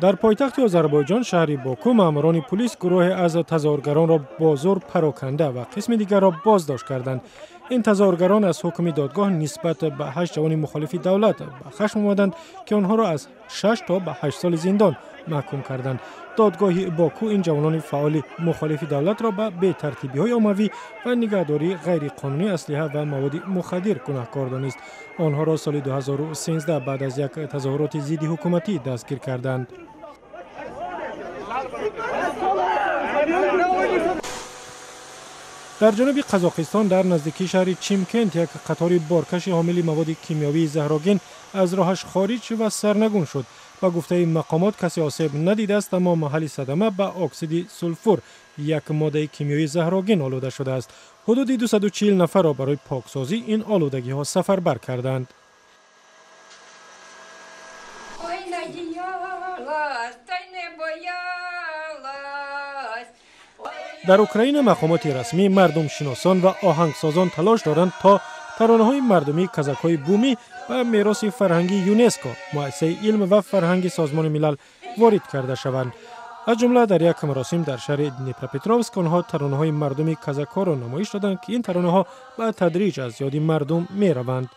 Дар пойтахти Озарбойҷон, шаҳри Боку, маъмурони пулис гурӯҳе аз тазоҳургаронро бо зӯр пароканда ва қисми дигарро боздошт карданд. Ин тазоҳургарон аз ҳукми додгоҳ нисбат ба 8 ҷавони мухолифи давлат ба хашм омаданд, ки онҳоро аз 6 то ба 8 соли зиндон маҳкум карданд. Додгоҳи Боку ин ҷавонони фаъоли мухолифи давлатро ба бетартибиҳои оммавӣ ва нигаҳдории ғайриқонунии аслиҳа ва маводи мухаддир гунаҳкор донист. Онҳоро соли 2013 баъд аз як тазоҳуроти зидди ҳукуматӣ дастгир карданд. Дар ҷануби Қазоқистон, дар наздикии шаҳри Чимкент, як қатори боркаши ҳомили маводи кимиёвии заҳрогин аз роҳаш хориҷ ва сарнагун шуд. Ба гуфтаи мақомот, касе осеб надидааст, аммо маҳалли садама ба оксиди сулфур, як моддаи кимиёвии заҳрогин, олуда шудааст. Ҳудуди 240 нафарро барои поксозӣ ин олудагиҳо сафарбар карданд. Дар Украина мақомоти расмӣ, мардумшиносон ва оҳангсозон талош доранд, то таронаҳои мардумии казакҳои бумӣ ба мероси фарҳангии ЮНЕСКО, муассисаи илм ва фарҳанги Созмони Милал, ворид карда шаванд. Аз ҷумла дар як маросим дар шаҳри Днепропетровск онҳо таронаҳои мардуми казакҳоро намоиш доданд, ки ин таронаҳо ба тадриҷ аз ёди мардум мераванд.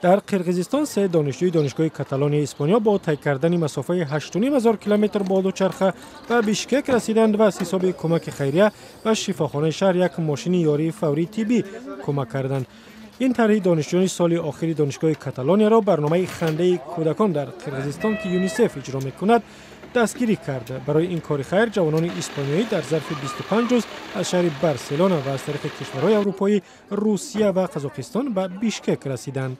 Дар Қирғизистон се донишҷӯи Донишгоҳи Каталонияи Испониё бо тай кардани масофаи 8,5 ҳазор километр бо дучарха ба Бишкек расиданд ва аз ҳисоби кӯмаки хайрия ба шифохонаи шаҳр як мошини ёрии фаврии тиббӣ кӯмак карданд. Ин тарҳи донишҷӯёни соли охири Донишгоҳи Каталонияро барномаи хандаи кӯдакон дар Қирғизистон, ки ЮНИСЕФ иҷро мекунад, дастгирӣ кард. Барои ин кори хайр ҷавонони испониёӣ дар зарфи 25 рӯз аз шаҳри Барселона ва аз тариқи кишварҳои аврупоӣ, Русия ва Қазоқистон ба Бишкек расиданд.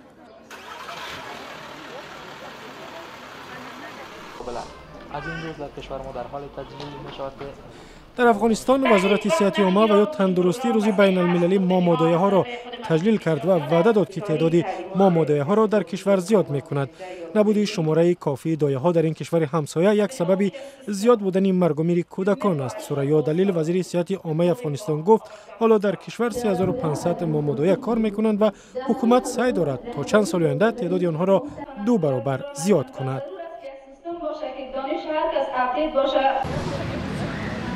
Дар Афғонистон Вазорати сиҳати омма ва ё тандурустӣ рӯзи байналмилалии момодояҳоро таҷлил кард ва ваъда дод, ки теъдоди момодояҳоро дар кишвар зиёд мекунад. Набуди шумораи кофии дояҳо дар ин кишвари ҳамсоя як сабаби зиёд будани маргумири кӯдакон аст. Сурайё Далил, вазири сиҳати оммаи Афғонистон, гуфт, ҳоло дар кишвар 3500 момодоя кор мекунанд ва ҳукумат саъй дорад то чанд соли оянда теъдоди онҳоро 2 баробар зиёд кунад.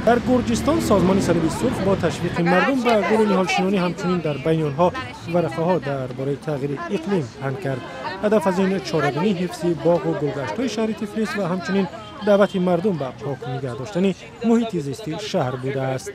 Дар Гурҷистон Созмони Салиби Сурх бо ташвиқи мардум ба гулу ниҳолшинонӣ, ҳамчунин дар байни онҳо варақаҳо дар бораи тағйири иқлим паҳн кард. Ҳадаф аз ин чорабинӣ ҳифзи боғу гулгаштҳои шаҳри Тифлис ва ҳамчунин даъвати мардум ба пок нигаҳ доштани муҳити зисти шаҳр будааст.